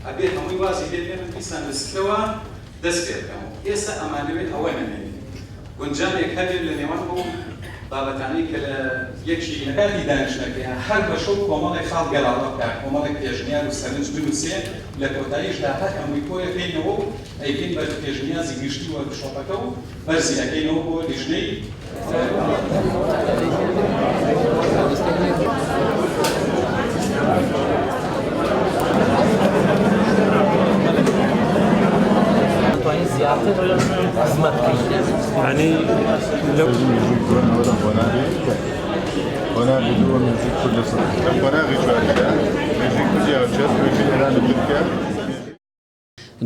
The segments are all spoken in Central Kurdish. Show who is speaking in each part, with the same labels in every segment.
Speaker 1: ئەبێ هەمووی وازی لێ بێنم دیسان لە سفرەوە دەست پێ بکەمەوە. ئێستا ئەمانەوێ ئەوە نەمێنێ. گونجانێک هەبێت لە نێوان ئەو بابەتانەی کە لە یەکی. لە کاتی دانیشتنەکەیا هەر بەشە و کۆمەڵێک خاڵ گەلاڵە بکا، کۆمەڵێک پێشنیار و سەرنج بنووسێ، لە کۆتاییشدا هەر هەمووی کۆیەکەینەوە و ئەیکەین بە پێشنیازی گشتی وۆرکشۆپەکە و بەرزی ئەکەینەوە بۆ لیژنەی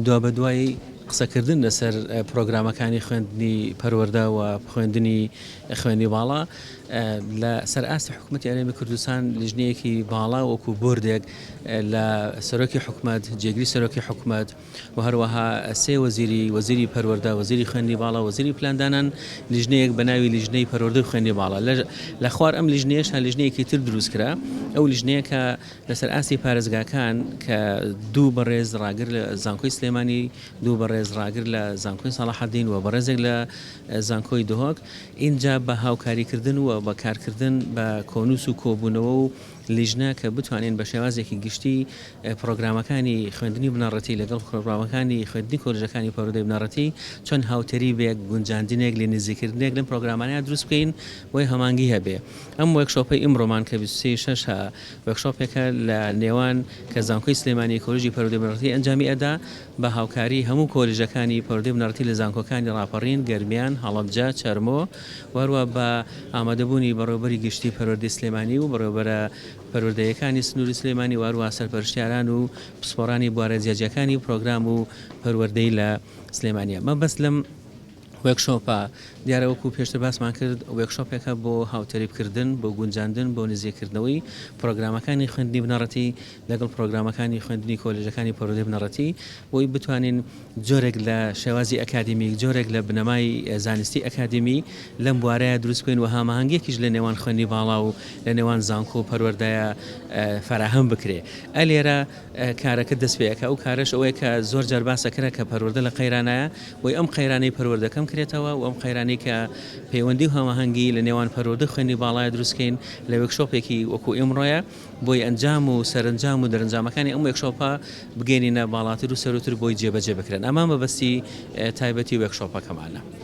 Speaker 2: دوابەدوای قسەکردن لەسەر پرۆگرامەکانی خوێندنی پەروەردە و خوێندنی خوێندنی باڵا لە سەر ئاستی حکوومەتی هەرێمی کوردستان لیژنەیەکی باڵا وەکو بۆردێک لە سەرۆکی حکومەت، جێگری سەرۆکی حکومەت و هەروەها سێ وەزیری وەزیری پەروەردە، وەزیری خوێندنی باڵا، وەزیری پلاندانان لیژنەیەک بە ناوی لیژنەی پەروەردە و خوێندنی باڵا لە خوار ئەم لیژنەیەش لیژنەیەکی تر دروست کرا ئەو لیژنەیە کە لەسەر ئاستی پارێزگاکان کە دوو بەڕێز ڕاگر لە زانکۆی سلێمانی، دوو بەڕێز ڕاگر لە زانکۆی سەڵاحەدین و بەڕێزێک لە زانکۆی دهۆک، ئینجا بە هاوکاریکردن و بە کارکردن بە کۆنووس و کۆبوونەوە و لیژنە کە بتوانین بە شێوازێکی گشتی پڕۆگرامەکانی خوێندنی بنەڕەتی لەگەڵ پڕۆگرامەکانی خوێندنی کۆلێژەکانی پەروەردەی بنەڕەتی چۆن هاوتەریبێک، گونجاندنێک، لێنزیکردنێک لەم پڕۆگرامانەیا دروست بکەین بۆی هەمانگی هەبێ. ئەم وێرکشۆپەی ئیمڕۆمان کە 23 ی شەش ە وێرکشۆپێکە لە نێوان کە زانکۆی سلێمانی کۆلیژی پەروەردەی بنەڕەتی ئەنجامی ئەدا بە هاوکاری هەموو کۆلیژەکانی پەروەردەی بنەڕەتی لە زانکۆکانی ڕاپەڕین، گەرمیان، هەڵەبجە، چەرمۆ و هەروا بە ئامادەبوونی بەڕێوەبەری گشتی پەروەردەی سلێمانی و بەڕێوەبەرە پەروەردەیەکانی سنووری سلێمانی و هەروا سەرپەرشتیاران و پسپۆڕانی بوارە جیاجیاکانی پرۆگرام و پەروەردەی لە سلێمانیە. مەبەست لەم وێرکشۆپە دیارە وەکو پێشتر باسمان کرد وێرکشۆپێکە بۆ هاوتەریبکردن، بۆ گونجاندن، بۆ نزیککردنەوەی پرۆگرامەکانی خوێندنی بنەڕەتی لەگەڵ پرۆگرامەکانی خوێندنی کۆلێژەکانی پەروەردەی بنەڕەتی بۆی بتوانین جۆرێک لە شێوازی ئەکادیمیک، جۆرێک لە بنەمای زانستی ئەکادیمی لەم بوارەیە دروست بکەین و هاماهەنگیەکیش لە نێوان خوێندنی باڵا و لە نێوان زانکۆ و پەروەردەیە فەراهەم بکرێ. ئەلێرە کارەکە دەست پێ ئەکا، ئەو کارەش ئەوەیە کە زۆر جار باس ئەکرا کە پەروەردە لە قەیرانایە، بۆی ئەم قەیرانەی پەروەردە کەم کرێتەوە و ئەم قەیرانەی کە پەیوەندی و هەماهەنگی لە نێوان پەروەردە و خوێندنی باڵایە دروست کەین لە وێرکشۆپێکی وەکوو ئیمڕۆیە بۆی ئەنجام و سەرەنجام و دەرەنجامەکانی ئەم وێرکشۆپە بگەینینە باڵاتر و سەرووتر بۆی جێبەجێ بکرێن ئەمە مەبەستی تایبەتی وێرکشۆپەکەمانە.